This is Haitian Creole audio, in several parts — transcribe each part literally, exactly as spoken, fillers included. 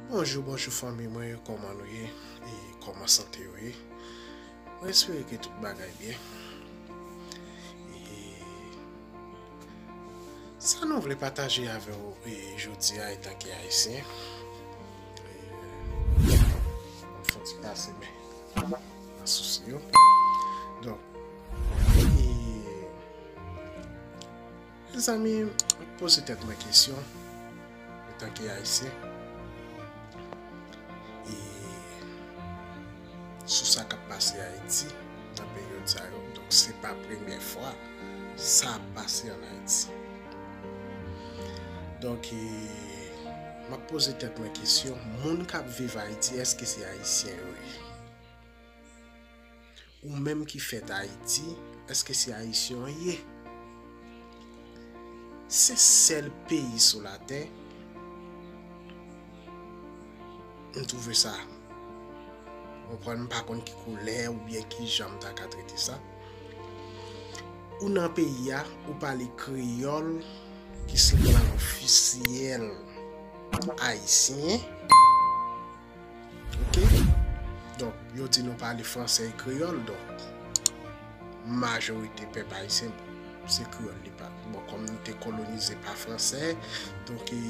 Bonjou, bonjou fanmi mwen, kòman nou ye? E kòman sante yo ye? Mwen espere ke tout bagay byen. E sa nou vle pataje avè w e jodi a etanke Ayisyen. E, mwen fon ti pase men nan sousi yo. Donk, e, mezanmi, mwen poze tèt mwen kesyon, etanke Ayisyen, e sou sa k ap pase Ayiti nan peryòd sa yo. Donk, se pa premyè fwa sa ap pase ann Ayiti. Donk, e, m ap poze tèt mwen kesyon, moun k ap viv Ayiti, èske se Ayisyen yo ye? Ou menm ki fèt Ayiti, èske se Ayisyen w ye? Se sèl peyi sou latè, m twouve sa. Ou konprann, m pa konn ki koulè oubyen ki jan m ta ka trete sa. Ou nan peyi a, ou pale kreyòl, ki se lang ofisyèl ayisyen. Oke? Donk, yo di nou pale fransè e kreyòl, donk, majorite pèp ayisyen, se kreyòl li pale. Bon, kòm nou te kolonize pa fransè, donk, e,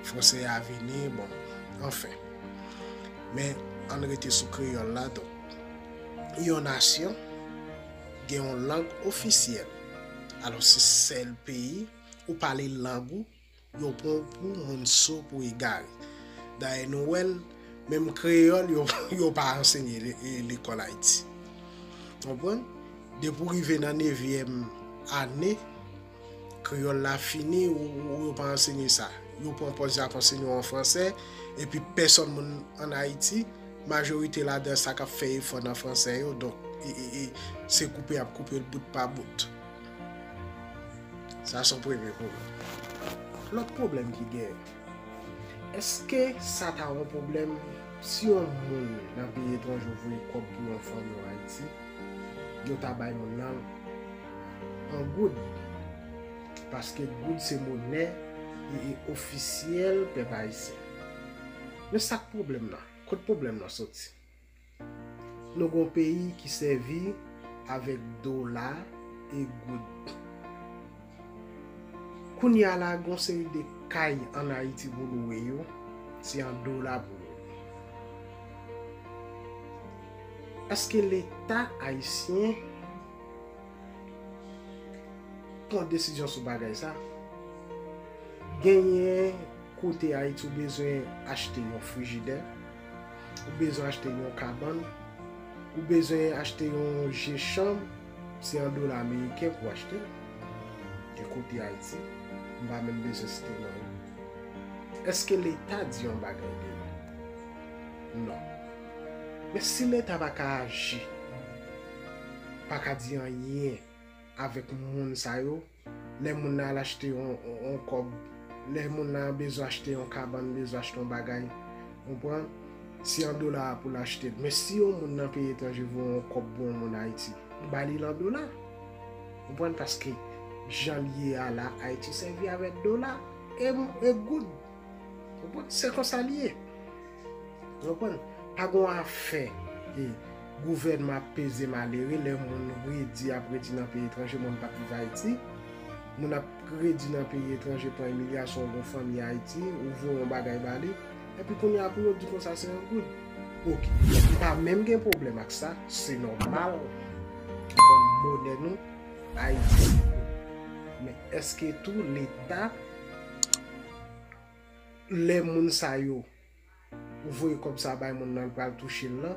fransè a vini, bon, anfen. Men, ann rete sou kreyòl la, donk, yon nasyon gen yon lang ofisyèl. Alò, se sèl peyi ou pale lang ou, yo pran w pou moun so, pou egare. Dayè, nou wè l, menm kreyòl, yo, yo pa ansenye le-, e, lekòl Ayiti. Konprann? Depi w rive nan nevyèm ane, kreyòl la fini, ou, ou, yo pa ansenye sa. Yo pran pòz y ap ansenye w an fransè, epi pèsòn moun ann Ayiti, majorite ladan sa k ap fè efò nan fransè yo, donk, e, e, e, se koupe y ap koupe l bout pa bout. Sa se yon premye pwoblèm. Lòt pwoblèm ki genyen, èske sa ta yon pwoblèm si yon moun nan peyi etranje voye kòb pou yon fanmi w Ayiti, yo ta bay moun nan an goud? Paske goud se monè e, e ofisyèl pèp ayisyen. Men sa k pwoblèm nan? Kot pwoblèm nan soti? Nou gon peyi ki sèvi avèk dola e goud. Kounye a la, gon seri de kay ann Ayiti pou lwe yo, se an dola pou lwe. Èske Leta ayisyen pran desizyon sou bagay sa? Genyen kote Ayiti ou bezwen achte yon frijidè, ou bezwen achte yon kabann, ou bezwen achte yon je chanm, se an dola ameriken pou achte l. Gen kote Ayiti, m pa menm bezwen site non yo. Èske Leta di yon bagay de yo? Non. Men si Leta pa ka aji, pa ka di anyen avèk moun sa yo, lè moun nan al achte yon, yon, yon kòb, lè moun nan bezwen achte yon kabann, bezwen achte yon bagay, konprann? Se an dola pou l achte l. Men si yon moun nan peyi etranje voye yon kòb pou yon moun Ayiti, ba li l an dola. Konprann? Paske jan l ye a la, Ayiti sèvi avèk dola e, e goud. Konprann? Se konsa l ye. Konprann? Pa gon afè, e, gouvènman ap peze malere, lè moun redi ap redi nan peyi etranje, moun p ap viv Ayiti. Moun ap redi nan peyi etranje, pran imilyasyon, gon fanmi Ayiti, ou voye yon bagay ba li. Epi kounye a pou yo di konsa se yon goud. Oke. M pa menm gen pwoblèm ak sa, se nòmal. Kòm monè nou, Ayiti se goud. Men èske tou Leta, lè moun sa yo, ou voye kòb sa bay moun nan, l pral touche l lan,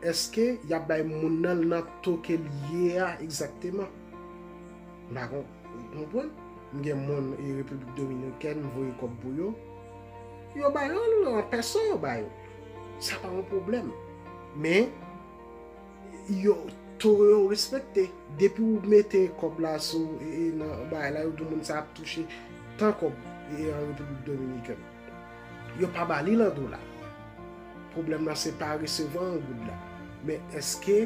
èske y ap bay moun nan l nan to ke l ye a egzakteman? M pa kon-, ou konprann? M gen moun, e, Repiblik Dominikèn, m voye kòb pou yo. Yo ba yo l an pèso, yo ba yo. Sa pa yon pwoblèm. Men, yo, to yo respekte. Depi ou mete kòb la sou, e, e, nan bagay la, yo di moun sa ap touche tan kòb, e, an Repiblik Dominikèn. Yo pa ba li l an dola. Pwoblèm nan se pa resevwa an goud la. Men èske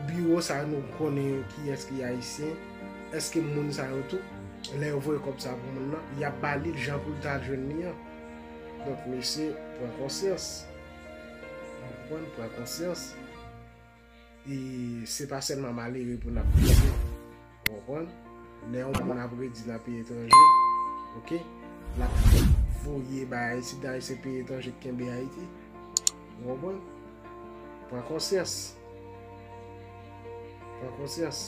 biwo sa yo, nou konnen kiyès ki ayisyen, èske moun sa yo tou, lè yo voye kòb sa pou moun nan, y ap ba li l jan pou l ta jwenn li an? Donk, mesye, Pran konsyans. Ou konprann? Pran konsyans. E se pa sèlman malere pou n ap panse. Ou konprann? Lè yon moun ap redi nan peyi etranje, oke, l ap voye bay Ayiti, dayè se peyi etranje k kenbe Ayiti. Ou konprann? Pran konsyans. Pran konsyans.